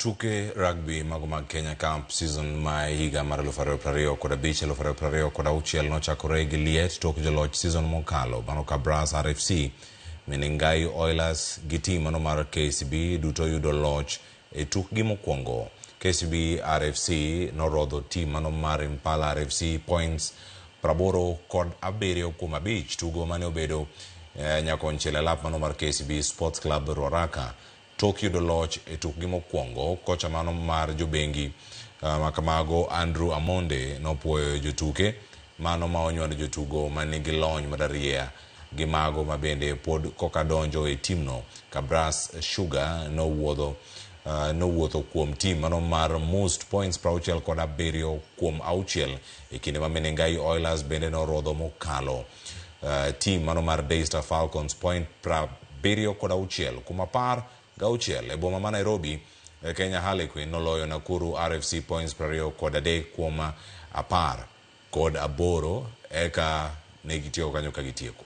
Tuke rugby mago mag Kenya Cup season ma higa mar 2025 2026 nochakore gi liet tok joloch season mokalo mano Kabras RFC, Menengai Oilers gi team mano mar KCB duto yudo loch e tukgi mokwongo. KCB RFC norodho team mano mar Impala RFC points 87 kuom 5 tugo mane obedo nyakonchiel e lap mano mar KCB Sports Club Ruaraka. Tok yudo loch e tukgi mokwongo, kocha mano mar jobengi makamago Andrew Amonde nopuoyo jotuke mano ma onywando jotugo manigi lony mararieya gi mago ma bende pod koka donjo e timno. Kabras Sugar nowuotho kuom team mano mar Must points 67 kuom 6 e kinde ma Menengai Oilers bende norodho mokalo team mano mar Daystar Falcons point 76 kuom 16 e boma ma Nairobi. Kenya Harlequin noloyo Nakuru RFC points 23 kuom 18 eka ne gitieko kanyo ka gitieko.